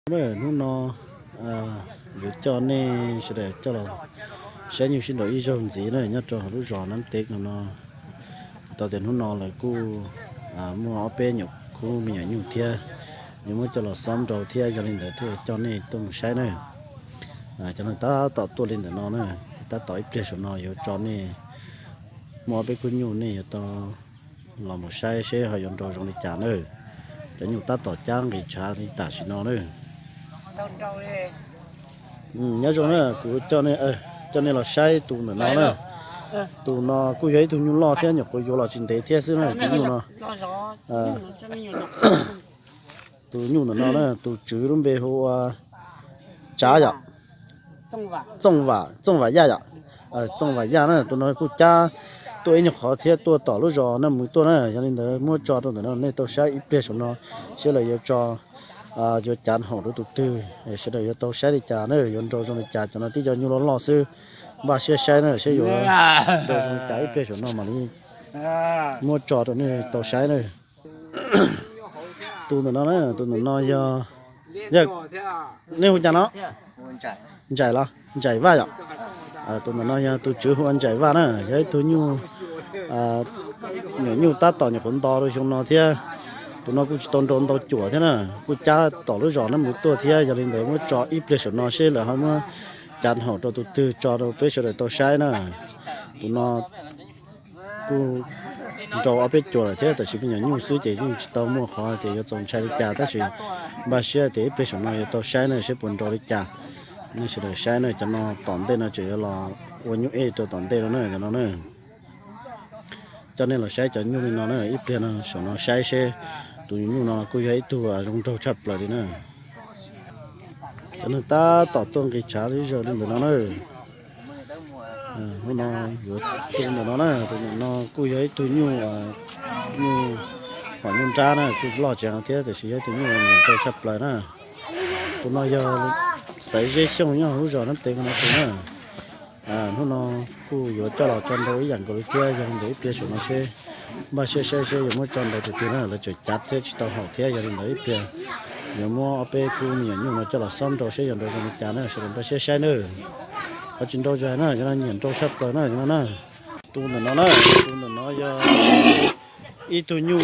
Hnub no yuav coj nej sawv daws coj los saib nyuj sib nraus ib zaug ntxiv na nyob rau hauv lub zos Nab Tev no. Tau tias hnub no lawv kuj muaj ob peb nyuam khub me nyuam nyuj thiab, yuav muab coj los xob nrau thiab, yog li ntawd thiaj coj nej tuaj mus saib na. Cov neeg tab tom tuaj li ntawm no na, tab tom ib pliag saum no yuav tso nej, muaj ob peb khub nyuj nej yuav tau los mus saib seb ho yuav nrau zoo li cas na. Cov nyuj tab tom cab nqis tshav li tam sim no na. Nyob zoo na, kuv coj nej los saib tus ntawm no na. Tus no kuj yog ib tug nyuj loj thiab, nyuam qhuav yuav los tsis ntev thiab xwb na. Tus nyuj no, tus nyuj ntawm no na, tus tswv lub npe hu ua Tsav yom. Txooj Vam, Txooj Vam Yaj yom. Txooj Vam Yaj na, tus no kuj cab tuaj ib nyuag qhov thiab tuaj tom lub zos Naj Mws tuaj na. Yog li ntawd muab tso rau ntawm no nej tau saib ib pliag saum no, seb lawv yuav tso, yuav cav haum rau tus twg, sawv daws yuav tau saib li cas na, yuav nrau zoo li cas. Cov no tib co nyuj loj loj xwb, npaj siab saib na seb yuav nrau zoo li cas. Ib pliag saum no mam li muab tso rau nej tau saib na. Tus ntawm no na, tus ntawm no yog, yog, nej hu cas no? Ntsais los Ntsais Vaj yom. Tus ntawm no yog tus tswv hu ua Ntsais Vaj na, yog ib tug nyuj, nyuam nyuj tab tom nyuam qhuav nto rau xyoo no thiab. Tus no kuj tsis tau nrau ntau cuam thiab na, kuj cab tom lub zos Naj Mws tuaj thiab. Yog li ntawd muab tso ib pliag saum no seb lawv ho muab cav haum rau tus twg tso rau peb sawv daws tau saib na. Tus no kuj nrau ob peb cuam lawm thiab, tab sis me nyuam nyuj xwb ces yeej tsis tau muaj qhov tias yuav txaus ntshai li cas, tab sis npaj siab tias ib pliag saum no yuav tau saib na seb puas nrau li cas. Nej sawv daws saib na, cov no tom ntej no tseem yuav los ua nyuj ej rau tom ntej no na, cov no na. Coj nej los saib cov nyuj li no na, ib pliag no saum no saib seb tus nyuj no kuj yog ib tug zoo nraug tshaj plaws li na. Cov neeg tab tom tuaj nqis tshav zeb zaws li ntawm no na. Hnub no yuav tus ntawm no na, tus ntawm no kuj yog ib tug nyuj, nyuj, hom nyuj nrab na, kuj loj tsev thiab, tiam sis yog ib tug nyuj nyiam nrau tshaj plaws na. Tus no yog Xaiv Zeb Xyooj nyob hauv lub zos Nab Tev no tus na. Hnub no kuj yuav coj los tso nrau ib yam nkaus li thiab, yog li ntawd ib pliag saum no seb, npaj siab saib seb yuav muab tso nrau tus twg na, lawv tseem cav thiab tsis tau haum thiab. Yog li ntawd ib pliag yuav muab ob peb khub me nyuam nyuj no coj los xob nrau seb yuav nrau zoo li cas na, sawv daws npaj siab saib na. Qhov tsis nrau zais na, cov no nyiam nrau tshaj plaws na, cov no na. Tus ntawm no na, tus ntawm no yog ib tug nyuj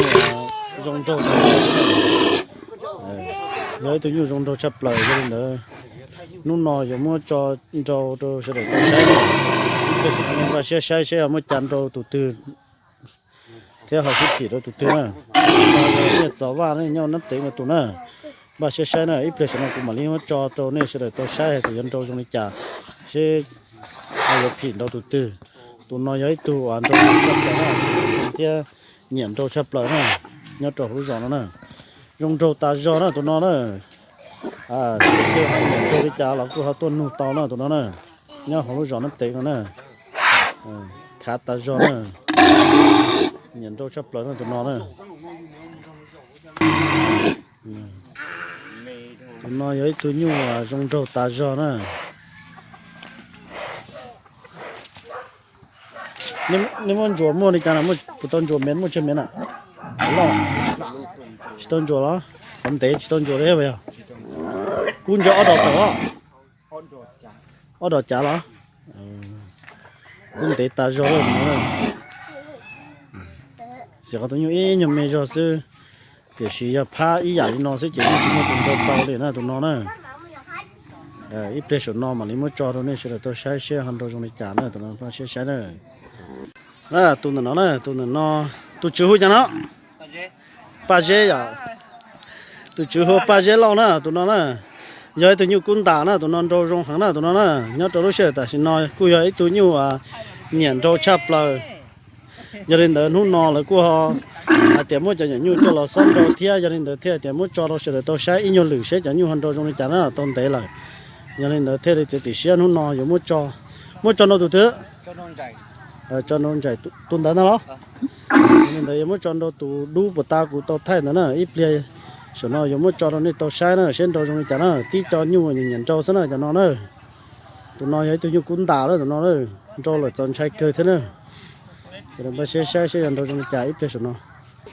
zoo nraug, yog ib tug nyuj zoo nraug tshaj plaws. Yog li ntawd hnub no yuav muab tso nrau rau sawv daws tau saib. Ib pliag saum no npaj siab saib seb muab cav nrau tus twg thiab ho sib phim rau tus twg na. Tus no yog Niaj Txos Vaj, nyob Nab Tev no tus na. Npaj siab saib na, ib pliag saum no kuv mam li muab tso rau nej sawv daws tau saib hais tias yuav nrau zoo li cas, seb yuav phim nrau tus twg. Tus no yog ib tug uas nrau tshaj plaws na, thiab nyiam nrau tshaj plaws na, nyob rau hauv lub zos no na. Zoo nraug tas zog na tus no na. Tus twg ho nyiam nrau li cas los kuj ho tuaj nug tau na tus no na. Nyob hauv lub zos Nab Tev no na. Khav tas zog na. Nyiam nrau tshaj plaws na tus no na. Tus no yog ib tug nyuj zoo nraug tas zog na. Nej muab ntsuas muaj li cas na, puas tau ntsuas mev, muaj tsawg mev na? Loj, tsis tau ntsuas los? Qhov ntev tsis tau ntsuas li puas yog? Kub ntsuas ob dos tawm os. Ob dos cav los? Kub ntev tas zog. Xim qhov tus nyuj ib nyuag me zog xwb, tiam sis yog phab ib yam li no xwb ces yeej tsis muaj tus nrau tau li na tus no na. Ib pliag saum no mam li muab tso rau nej sawv daws tau saib seb ho nrau zoo li cas na, tus no siab saib na. Tus ntawm no na, tus ntawm no, tus tswv hu cas no? Paj Zeb yom. Tus tswv hu Paj Zeb Lauj na, tus no na. Yog ib tug nyuj kub ntas na, tus no nrau zoo heev na, tus no na. Nyob rau lub sij hawm tam sim no kuj yog ib tug nyuj nyiam nrau tshaj plaws. Yog li ntawd hnub no lawv kuj ho hais tias muab cov nyuam nyuj coj los xob nrau thiab, yog li ntawd thiaj tias muab tso rau sawv daws tau saib ib nyuag lwm seb cov nyuj ho nrau zoo li cas na, tau ntev lawm. Yog li ntawd thiaj li txiav txim siab hnub no yuav muab tso, muab tso nrau tus twg? Tso nrau Ntsais tus ntawd na los? Yog li ntawd yuav muab tso nrau tus dub puas ta kuv tau thaij ntawd na, ib pliag saum no yuav muab tso rau nej tau saib na seb nrau zoo li cas na, tib co nyuj nyiam nrau xwb na cov no na. Tus no yog ib tug nyuj kub ntas na tus no, nrau lawm txaus ntshai kawg thiab na. Npaj siab saib seb yuav nrau zoo li cas ib pliag saum no.